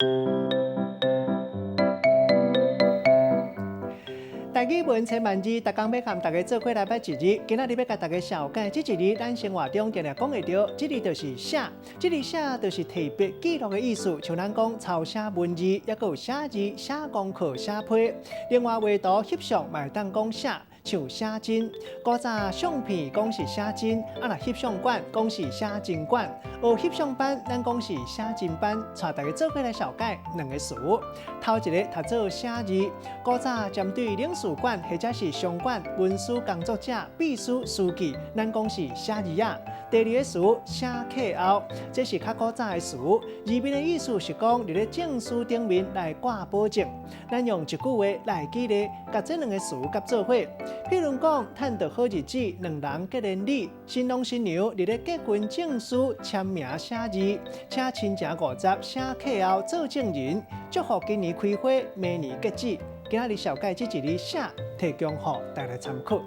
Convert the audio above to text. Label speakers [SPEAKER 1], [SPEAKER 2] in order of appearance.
[SPEAKER 1] 台語文千萬字，逐工欲佮大家做伙來捌一字。今仔日欲共大家紹介，這一字咱生活中定定講會著，這字就是寫，這字寫就是提筆記錄的意思。像咱講抄寫文字，抑閣有寫字、寫功課、寫批。另外畫圖翕相嘛會當講寫，像寫真。古早相片講是寫真，啊若翕相館講是寫真館。學翕相班，咱講是寫真班。帶大家做伙來紹介兩个詞。頭一个讀做寫字，古早針對領事館或者是商館文書工作者、秘書、書記，咱講是寫字仔。第二个詞寫客後，這是較古早的詞，字面的意思是講佇咧證書頂面來掛保證。咱用一句話來舉例，共這兩个詞結做伙。譬如講，趁著好日子，兩人結連理，新郎新娘佇咧結婚證書簽名寫字，請親情五十寫客後做證人，祝福今年開花，明年結籽。今仔日紹介這一字寫，提供予大家參考。